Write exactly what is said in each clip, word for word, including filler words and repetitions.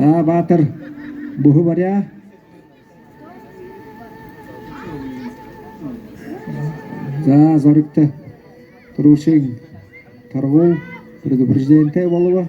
За, баатар бүһэ баряа. За, зоригто. Түрүүшын торгуул предупрежденитэй болобо.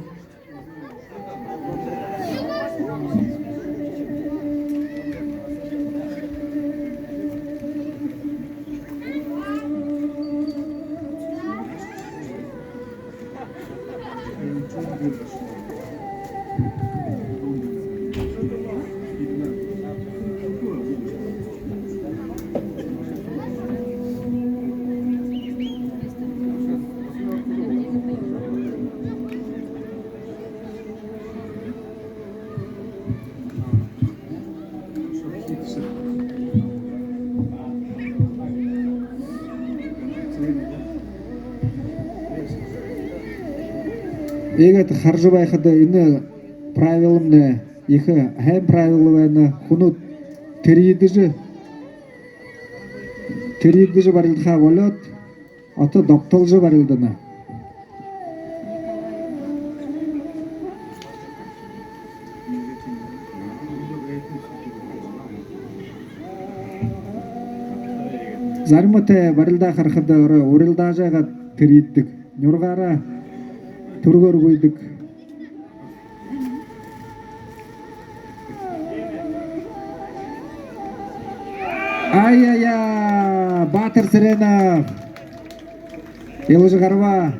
Иигээд хаража байхада, энэ правилнай ехэ һайн правила байна. Хүнүүд тэрьедэжэ, тэрьедэжэ барилдахаа болёод, ото догтолжо барилдана. Зариматай барилдаа харахада, урилдаажа яагаад тэрьедэг. Нюргаараа түргөөр гүйдэг. Ай-яй-яй, баатар Цыренов илажа гараба.